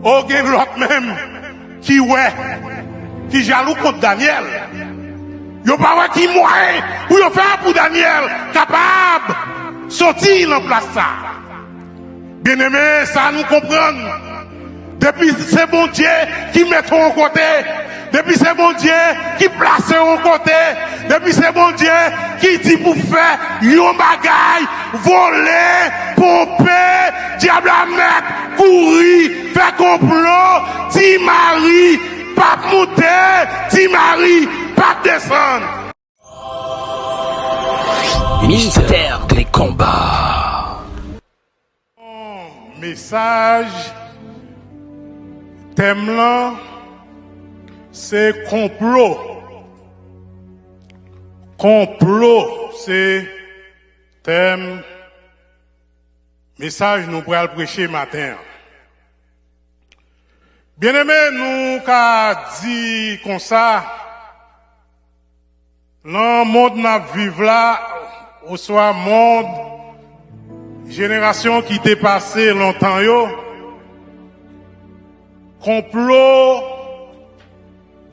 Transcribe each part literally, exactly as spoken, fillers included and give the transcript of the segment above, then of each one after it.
O, gen lòt menm ki wè, ki jalou kont Danyèl. Yo pa wè ki mwayen pou yo fè pou Danyèl kapab soti nan plas sa. Byeneme, sa nou konprann. Depi se Bondye ki mete w yon kote, depi se Bondye ki plase w yon kote, depi se Bondye ki di pou fè yon bagay, vole, ponpe, dyab la mèt, kouri, fè konplo, Ti Mari p ap moute, Ti Mari p ap desann. Mystère des combats. Mesaj, tèm lan, se konplo. Konplo, se tèm mesaj nou pral preche maten an. Byeneme, nou ka di konsa, nan mond n ap viv la, oswa mond jenerasyon ki te pase lontan yo, konplo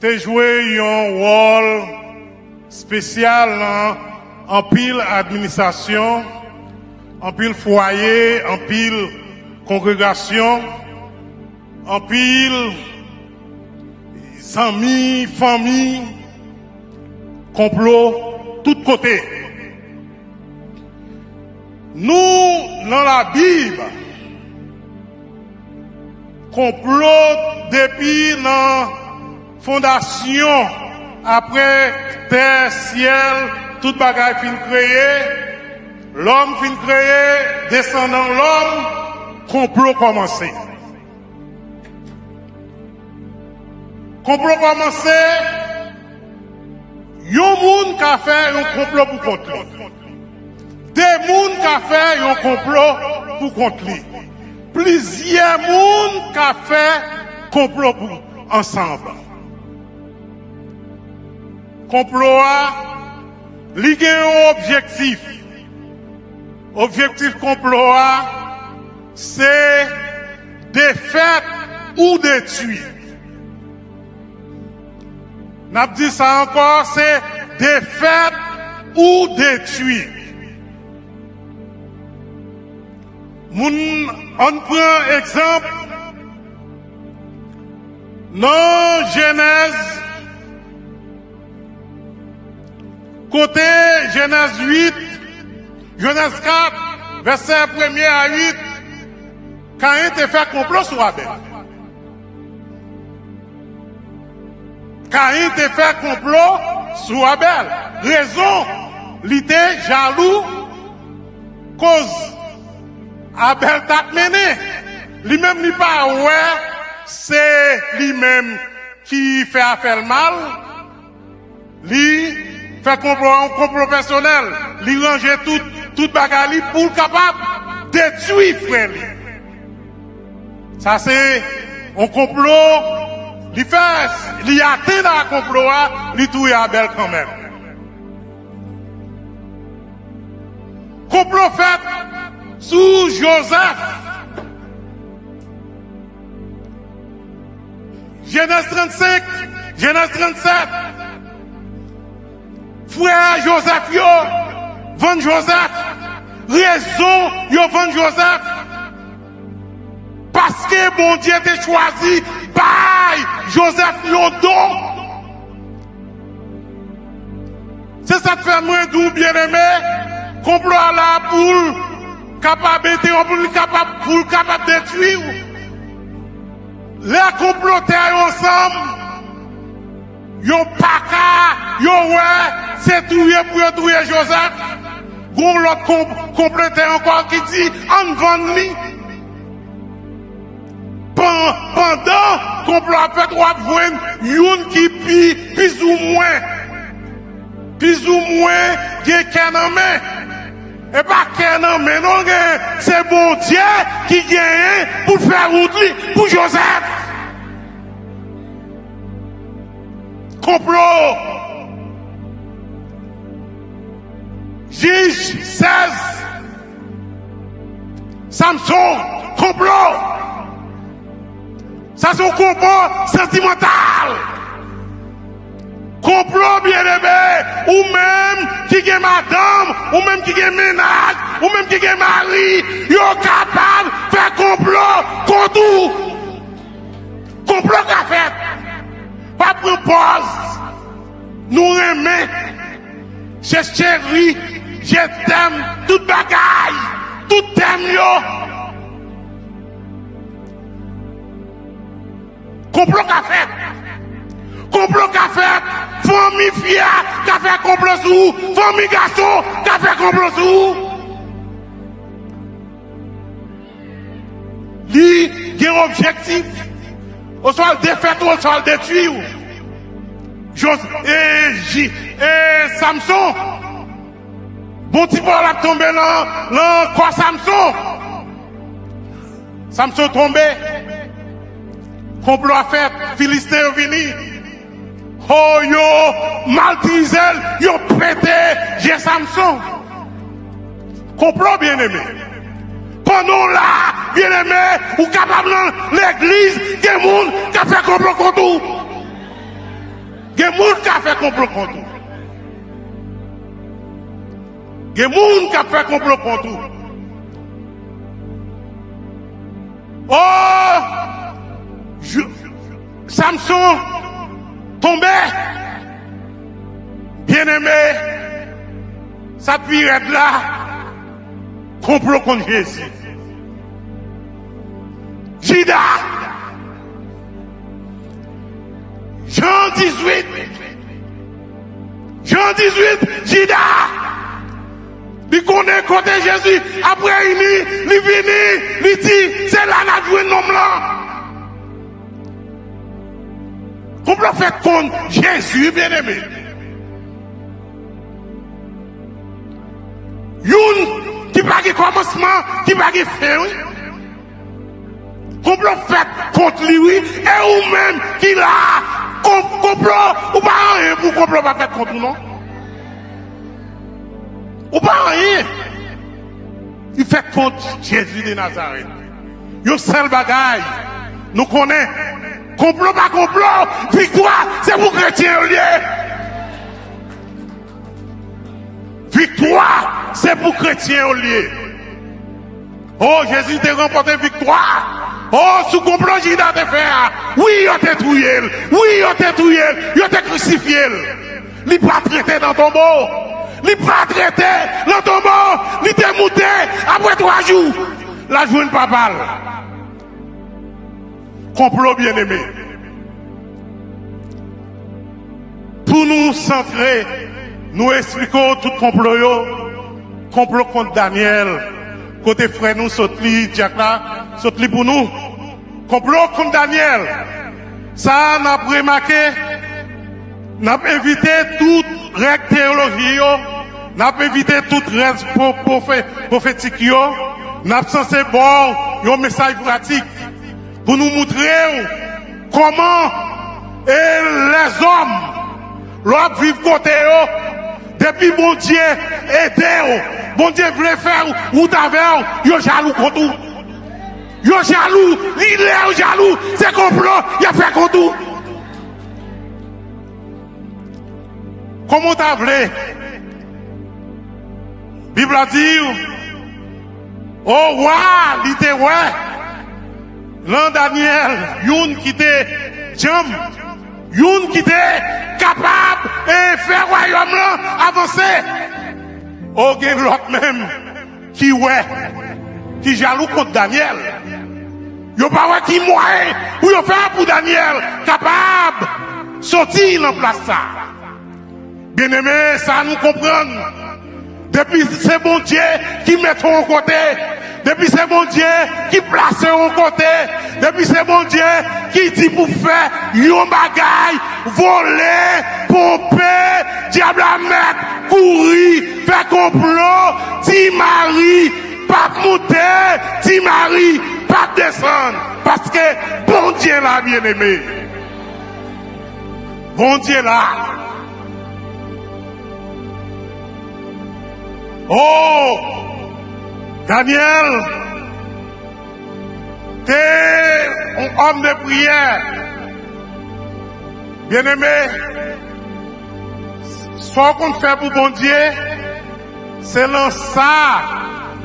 te jwe yon wòl espesyal nan anpil administrasyon, anpil fwaye, anpil kongregasyon, anpil zanmi, fanmi, konplo tout kote. Nou, nan Labib, konplo depi nan fondasyon, apre tè, syèl, tout bagay fin kreye, lòm fin kreye, desandan lòm, konplo kòmanse. Konplo kòmanse, yon moun ka fè yon konplo pou kont li. De moun ka fè yon konplo pou kont li. Plizyè moun ka fè konplo pou ansanm. Konplo a, li gen yon objektif. Objektif konplo a, se defèt ou detwi. N ap di sa ankò, se defèt ou detwi. Moun, ann pran egzanp nan Jenèz, kote Jenèz uit, Jenèz kat, vèsè premye a uit, Kayen te fè konplo sou Abèl. Kayen te fè konplo sou Abèl. Rezon, li te jalou koz Abèl t ap mennen. Li menm li pa wè se li menm ki fè afè l mal. Li fè konplo a yon konplo pèsonèl. Li ranje tout, tout bagay li pou l kapab detwi frè li. Sa se yon konplo li fè, li atenn a konplo a, li touye Abèl kanmenm. Konplo fèt sou Jozèf. Jenèz trannsenk, Jenèz trannsèt. Frè Jozèf yo vann Jozèf. Rezon yo vann Jozèf, paske Bondye te chwazi bay Jozèf yon don. Se sa k fè mwen di w, byeneme, konplo a la pou l kapab entewonp ou, li kapab, pou l kapab detwi w. Lè konplotè yo ansanm, yo pa ka, yo wè se touye pou yo touye Jozèf. Gon lòt kon-, konplotè ankò ki di, ann vann li. Pan-, pandan konplo ap fèt, w ap jwenn youn ki pi, plizoumwen, plizoumwen gen kè nan men. E pa kè nan men non, gen, se Bondye ki genyen pou l fè wout li pou Jozèf. Konplo. Jij sèz. Samson, konplo. Sa se yon konplo santimantal. Konplo, byeneme, ou menm ki gen madanm, ou menm ki gen mennaj, ou menm ki gen mari, yo kapab fè konplo kont ou. Konplo ka fèt. Pa pran pòz nou renmen. Se cheri, je t'aime, tout bagay, tout tèm yo. Konplo ka fèt. Konplo ka fèt. Fanmi fi a ka fè konplo sou ou. Fanmi gason ka fè konplo sou ou. Li gen objektif. Oswa l defèt ou, oswa l detwi ou. Jos-, e, Ji-, e, Samson. Bon ti bò l ap tonbe nan, nan kò Samson. Samson tonbe. Konplo a fèt. Filisten yo vini. Oh, yo maltirize l, yo pete je Samson. Konplo, byeneme. Pandan w la, byeneme, ou kapab nan legliz, gen moun k ap fè konplo kont ou. Gen moun k ap fè konplo kont ou. Gen moun k ap fè konplo kont ou. Oh! Jou-, Samson tonbe. Byeneme, sa pi rèd la, konplo kont Jezi. Jida. Jan dizuit. Jan dizuit, Jida. Li konnen kote Jezi ap reyini, li vini, li di, se la n ap jwenn nonm lan. Konplo fèt kont Jezi, byeneme. Youn ki pa gen kòmansman, ki pa gen fen, wi. Konplo fèt kont li, wi. E ou menm ki la a, kon-, konplo, ou pa anyen pou konplo pa fèt kont ou, non. Ou pa anyen. Li fèt kont Jezi de Nazarèt. Yon sèl bagay, nou konnen, konplo pa konplo, viktwa, se pou kretyen yo l ye. Viktwa, se pou kretyen yo l ye. Oh, Jezi te ranpòte viktwa. Oh, sou konplo Jida te fè a. Wi, yo te touye l. Wi, yo te touye l. Yo te krisifye l. Li pa t rete nan tonbo. Li pa t rete nan tonbo. Li te moute apre twa jou. L al jwenn papa l. Konplo, byeneme. Pou nou santre, nou esplike w tout konplo yo. Konplo kont Danyèl. Kote frè nou sot li, dyak la, sot li pou nou. Konplo kont Danyèl. Sa a, n ap remake, n ap evite tout règ teyoloji yo, n ap evite tout règ pwo-, pwofe-, pwofetik yo, n ap sanse ba w yon mesaj pratik pou nou montre w kòman e lèzòm, lè w ap viv kote yo, depi Bondye ede w, Bondye vle fè wout avè w, yo jalou kont ou. Yo jalou, li lè yo jalou, se konplo y ap fè kont ou. Kòman w ta vle? Bib la di, o wa, li te wè nan Danyèl youn ki te djanm, youn ki te kapab e fè wayòm lan avanse. O, gen lòt menm ki wè, ki jalou kont Danyèl. Yo pa wè ki mwayen pou yo fè pou Danyèl kapab soti nan plas sa a. Byeneme, sa nou konprann. Depi se Bondye ki mete w yon kote, depi se Bondye ki plase w yon kote, depi se Bondye ki di pou fè yon bagay, vole, ponpe, dyab la mèt, kouri, fè konplo, Ti Mari p ap moute, Ti Mari p ap desann, paske Bondye la, byeneme. Bondye la. O, Danyèl, Se yon òm de priyè. Byeneme, sa w konn fè pou Bondye, se nan sa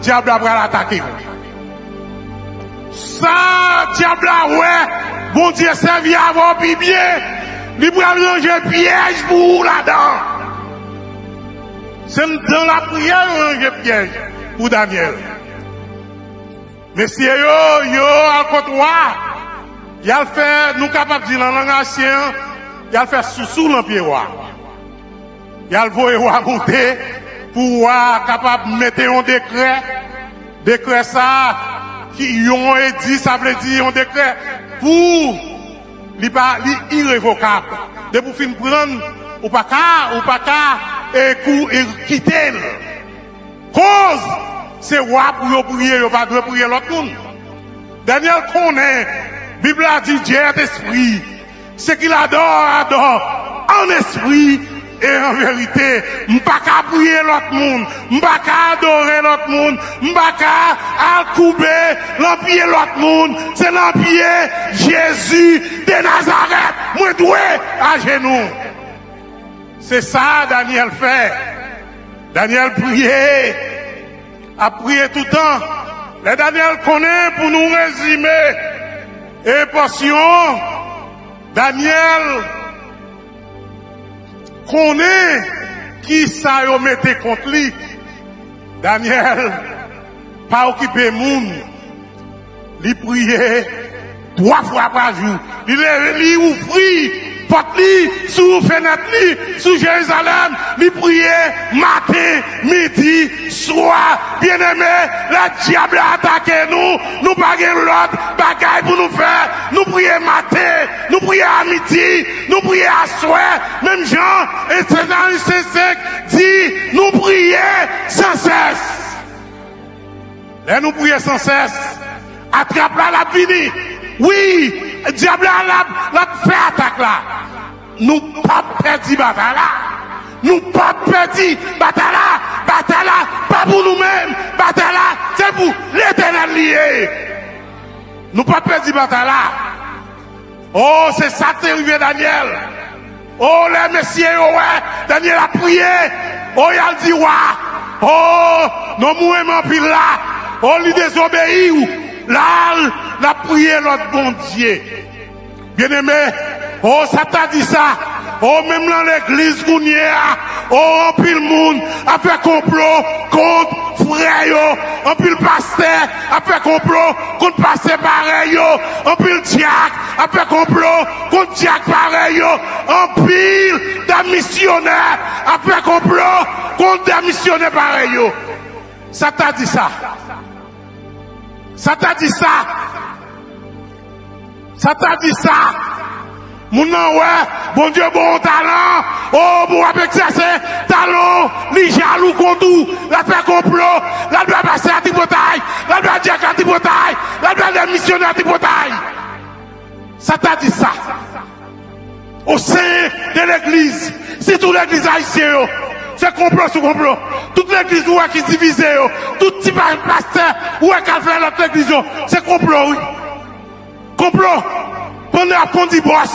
dyab la pral atake w. Sa dyab la wè Bondye sèvi avè w pi byen, li pral ranje pyèj pou ou ladan. Se nan lapriyè yo ranje pyèj pou Danyèl. Mesye yo, yo al kot wa. Y al fè, nou kapab di nan lang ayisyen an, y al fè sousou nan pye wa. Y al voye wa monte pou wa kapab mete yon dekrè. Dekrè sa a, ki yon edi, sa vle di yon dekrè pou li pa, li irevokab. Depi w fin pran l, ou pa ka, ou pa ka, e kou, e kite l. Koz se wa pou yo priye, yo pa dwe priye lòt moun. Danyèl konnen Bib la di, Dieu est esprit. Ce qu'il adore, adore en esprit et en vérité. M pa ka priye lòt moun, m pa ka adore lòt moun, m pa ka al koube nan pye lòt moun. Se nan pye Jezi de Nazarèt mwen dwe ajenou. Se sa Danyèl fè. Danyèl priye, ap priye toutan. Lè Danyèl konnen, pou nou rezime e pòsyon, Danyèl konnen ki sa yo mete kont li. Danyèl pa okipe moun. Li priye twa fwa pa jou. Li leve, li ouvri pòt li sou fenèt li sou Jerizalèm. Li priye maten, midi, swa. Byeneme, lè dyab la atake nou, nou pa gen lòt bagay pou nou fè. Nou priye maten, nou priye a midi, nou priye aswè. Menm jan, e Sezari senk senk di, nou priye san sès. Lè nou priye san sès, atrap la, l ap vini. Wi, dyab la, l ap, l ap fè atak la. Nou p ap pèdi batay la. Nou p ap pèdi batay la. Batay la pa pou nou menm. Batay la, se pou Letènèl li ye. Nou p ap pèdi batay la. O, se sa k te rive Danyèl. O, lè mesye yo wè Danyèl ap priye, o, y al di wa. O, nonm ou renmen anpil la. O, li dezobeyi w. L al, l ap priye lòt bondye. Byeneme, o, sa ta di sa. O, menm nan legliz kounye a, o, anpil moun ap fè konplo kont frè yo. Anpil pastè ap fè konplo kont pastè parèy yo. Anpil dyak ap fè konplo kont dyak parèy yo. Anpil dam misyonè ap fè konplo kont dam misyonè parèy yo. Sa ta di sa? Sa ta di sa? Sa ta di sa? Moun nan wè Bondye ba w yon talan, o, pou w ap egzèse talan w, li jalou kont ou, l ap fè konplo, l ap bay pastè a tripotay, l ap bay dyak la tripotay, l ap bay dam misyonè tripotay. Sa ta di sa? O sen de legliz, sitou legliz ayisyen yo, se konplo sou konplo. Tout legliz ou wè ki divize yo, tout ti pa-, pastè ou wè k al fè lòt legliz yo, se konplo, wi. Konplo. Pandan y ap kondi bòs,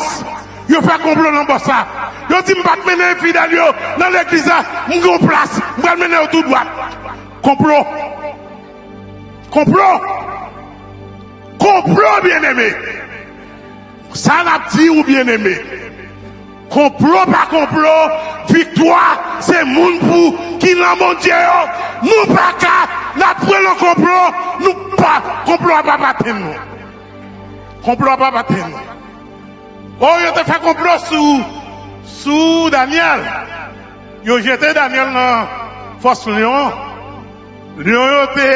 yo fè konplo nan bòs la. Yo di, "M pa t mennen enfidèl yo nan legliz la, m gen yon plas, m pral mennen yo tou dwat." Konplo. Konplo. Konplo, byeneme. Sa n ap di w, byeneme. Konplo pa konplo, viktwa se moun pou ki nan Bondye yo. Nou pa ka, n ap pran nan konplo, nou pa, konplo a p ap atenn nou. Konplo a p ap atenn nou. O, yo te fè konplo sou, sou Danyèl. Yo jete Danyèl nan fòs lyon. Lyon yo te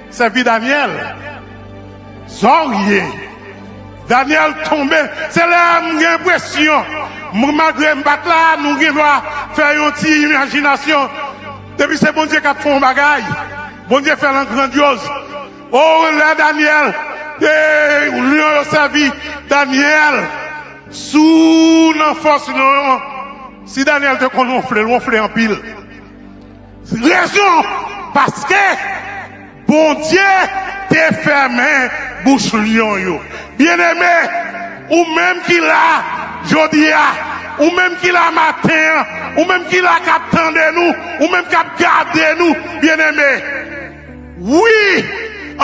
sèvi Danyèl. Zòrye. Danyèl tonbe. Se lè m gen enpresyon, m, malgre m pa t la, nou gen dwa fè yon ti imajinasyon. Depi se Bondye k ap fè yon bagay, Bondye fè l an grandyoz. O, lè Danyèl, e, lyon yo sèvi Danyèl sou nan fòs lyon an. Si Danyèl te konn wonfle, l wonfle anpil. Rezon, paske Bondye Te fèmen bouch lyon yo. Byeneme, ou menm ki la jodi a, ou menm ki la maten an, ou menm ki la k ap tande nou, ou menm k ap gade nou, byeneme, wi,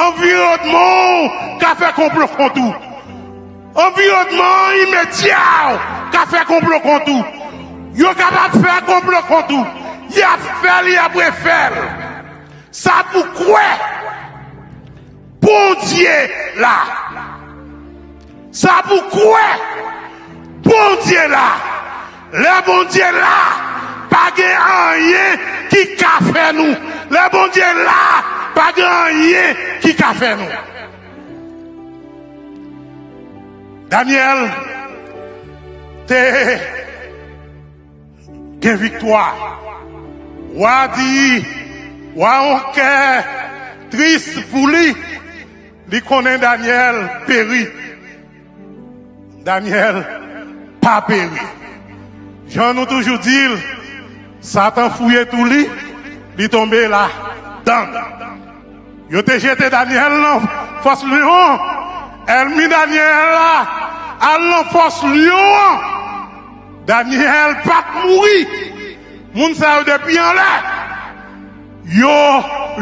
anviwònman w ka fè konplo kont ou. Anviwònman imedya w ka fè konplo kont ou. Yo kapab fè konplo kont ou. Y ap fè l, y ap refè l. Sa pou kwè Bondye la. Sa pou kwè Bondye la. Lè Bondye la, pa gen anyen ki ka fè nou. Lè Bondye la, pa gen anyen ki ka fè nou. Danyèl te gen viktwa. Wa di, wa yon kè tris pou li, li konnen Danyèl peri. Danyèl pa peri. Jan nou toujou di l, Satan fouye tou li, li tonbe ladan l. Yo te jete Danyèl nan fòs lyon. Ènmi Danyèl la al nan fòs lyon an. Danyèl pa t mouri. Moun sa yo depi anlè, yo,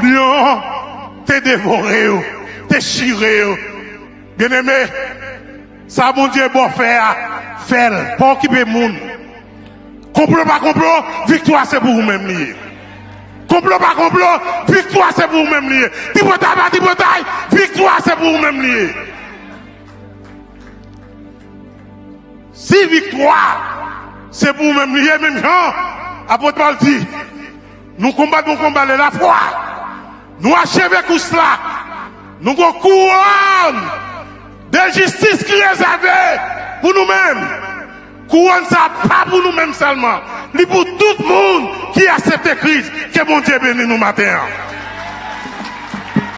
lyon te devore yo, te chire yo. Byeneme, sa Bondye ba w fè a, fè l. Pa okipe moun. Konplo pa konplo, viktwa se pou ou menm li ye. Konplo pa konplo, viktwa se pou ou menm li ye. Tripotay pa tripotay, viktwa se pou ou menm li ye. Si viktwa se pou ou menm li ye, menm jan apot Pòl di, nou konbat bon konba de lafwa. Nou acheve kous la. Nou gon kouwòn de jistis ki rezève pou nou menm. Kouwòn sa pa pou nou menm sèlman. Li pou tout moun ki aksepte Kris. Ke Bondye beni nou maten an.